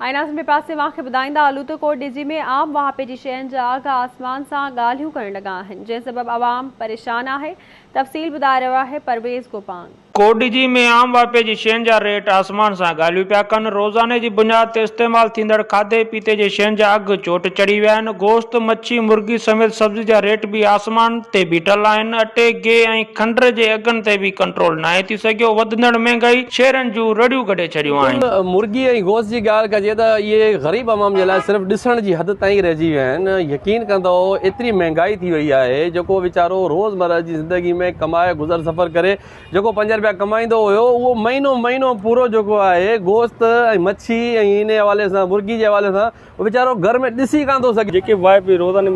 ۽ ناظرين ٻئي پاسي اوهان کي ٻڌائيندا هلون ته ڪوٽ ڏيجي ۾ عام واهپي جي شين جا اگهه آسمان سان ڳالهيون ڪرڻ لڳا آهن جنهن سبب عوام پريشان آهي تفصيل ٻڌائي رهيو آهي پرويز گوپانگ. ڪوٽ ڏيجي ۾ عام واهپي جي شين جا ريٽ آسمان سان ڳالهيون پيا ڪن روزاني جي بنياد تي استعمال ٿيندڙ کاڌي پيتي جي شين جا اگهه چوٽ چڙهي ويا آهن گوشت مڇي مرغي سميت سبزي جا ريٽ به آسمان تي بيٺل آهن اٽي گيهه ۽ کنڊ جي اگهن تي به ڪنٽرول ناهي ٿي سگهيو، وڌندڙ مهنگائي شهرين جون رڙيون ڪڍي ڇڏيون آهن. بلڪل مرغي ۽ گوشت جي ڳالهه ڪجي ته اهي غريب عوام جي لاء صرف ڏسڻ جي حد تائين رهجي ويا آهن، يقين ڪندؤ ايتري مهنگائي ٿي وئي آهي جيڪو ويچارو روزمره جي زندگي ۾ ڪمائي گذر سفر ڪري جيڪو پنج رپيا ڪمائيندو هيو اهو مهينو مهينو پورو جيڪو آهي گوشت ۽ مڇي ۽ انهي حوالي سان مرغي جي حوالي سان هو ويچارو گهر ۾ ڏسي ڪانه ٿو سگهي. جيڪي واهپي روزاني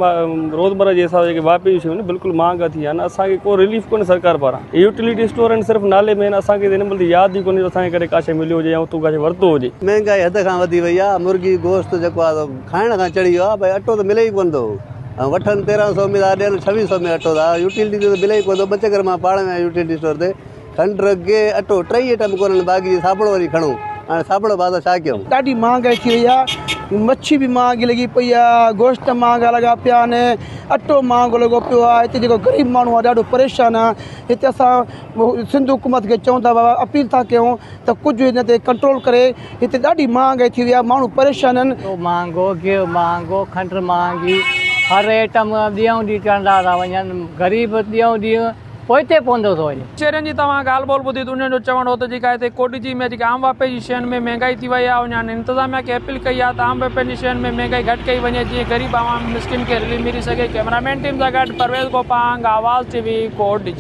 روزمره جي حساب جيڪي واهپي جون شيون آهن بلڪل مهانگا ٿي ويا آهن اسان کي ڪو رليف ڪونهي سرڪار پاران يوٽيلٽي اسٽور آهن صرف نالي ۾ آهن اسان کي هن مهل ته ياد ئي ڪونهي اسان کي ڪڏهن ڪا شيء ملي هجي يا اتو ڪا شيء ورتو هجي. مهنگائي حد کان وڌي وئي آهي مرغي گوشت جيڪو آهي سو کائڻ کان چڙهي ويو آهي ڀئي اٽو ته ملي ئي ڪونه ٿو ۽ وٺن تيرنهن سو ۾ ٿا ڏين ڇويهه سو ۾ اٽو ٿا يوٽيلٽي تي ته ملي ئي ڪونه ٿو ٻه چڪر مان پاڻ ويو آهيان يوٽيلٽي اسٽور تي کنڊ، گيهه، اٽو ٽئي آئٽم ڪونهن باقي جي صابڻ وري کڻو هاڻي صابڻ بعد ڇا ڪيون. ڏاڍي مهانگائي ٿي وئي آهي مڇي به مهانگي لڳي پئي آهي گوشت مهانگا لڳا پيا آهن اٽو مهانگو لڳو پيو آهي هتي جيڪو غريب ماڻهو آهي ڏاڍو پريشان آهي هتي اسان سنڌ حڪومت کي چئون ٿا بابا اپيل ٿا ڪيون ته ڪجهه هن تي ڪنٽرول ڪري هتي ڏاڍي مهانگائي ٿي وئي آهي ماڻهو پريشان آهن. اٽو مهانگو گيهه مهانگو کنڊ مهانگي هر آئٽم ڏينهون ڏينهن چڙهندا ٿا وڃن غريب ڏينهون ڏينهن پوئتي پوندو ٿو وڃي. شهرين جي توهان ڳالهه ٻولهه ٻڌي ته انهن جو چوڻ هو ته جيڪا هتي ڪوڏجي ۾ جيڪا عام واهپي جي شين ۾ مهنگائي ٿي وئي آهي انهن انتظاميا کي اپيل ڪئي آهي ته عام واهپي جي شين ۾ مهنگائي گهٽ ڪئي وڃي جيئن غريب عوام مسڪين کي رليف ملي سگهي ڪئميرا مين ٽيم سان گڏ پرويز گوپانگ آواز ٽي وي ڪوٽ ڏجي.